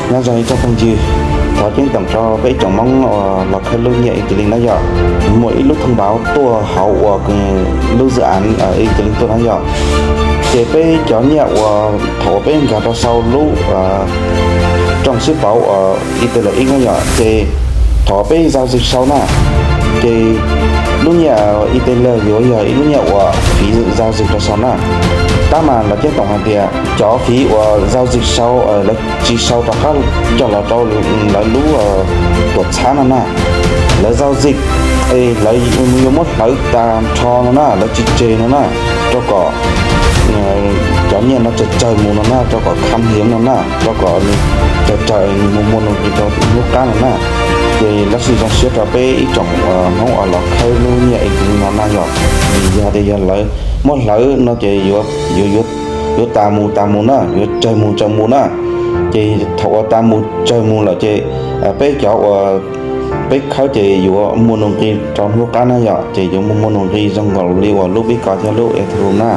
Nyob zoo ib tsoom phooj ywg, thov ceeb toom rau peb ib tsoom Hmoob uas los khawb lub nyiaj Ethereum na yom, muaj ib lub thoob npauv tuaj hauv uas lub zaj av Ethereum tuaj na yom. Ces peb cov nyiaj uas thaum uas peb nkag rau sau lub rooj xwb pauv uas Ethereum na yom, ces thaum peb zaj zig sau na, ces lub nyiaj Ethereum yuav yog ib lub nyiaj uas fiv zaj zig rau sau na. Tab mas lawv ceeb toom hais tias cov fiv uas zaj zig sau lawv tsis sau rov qab coj los rau lawv lub tuam txhab no na. Lawv zaj zig es lawv yuav muab hlawv tag nrho no na, lawv tsis tseg no na, rau kom cov nyiaj no tsawg tsawg mus no na, rau kom kham hiav no na, rau kom nws tsawg tsawg nws mus muaj nuj nqis rau hnub qab no na. Ces lawv sim zoo siab rau peb ib tsoom Hmoob uas los khawb lub nyiaj Ethereum no na yom, vim yog tias yog lawv muab hlawv no ces yuav, yuav tas mus tas mus na, yuav tsawg mus tsawg mus na. Ces thaum uas tas mus tsawg mus lawm ces peb cov uas peb khawb ces yuav muaj nuj nqis rau hnub qab na yom, ces yuav muaj muaj nuj nqis zoo nkaus li uas lub Bitcoin thiab lub Ethereum na.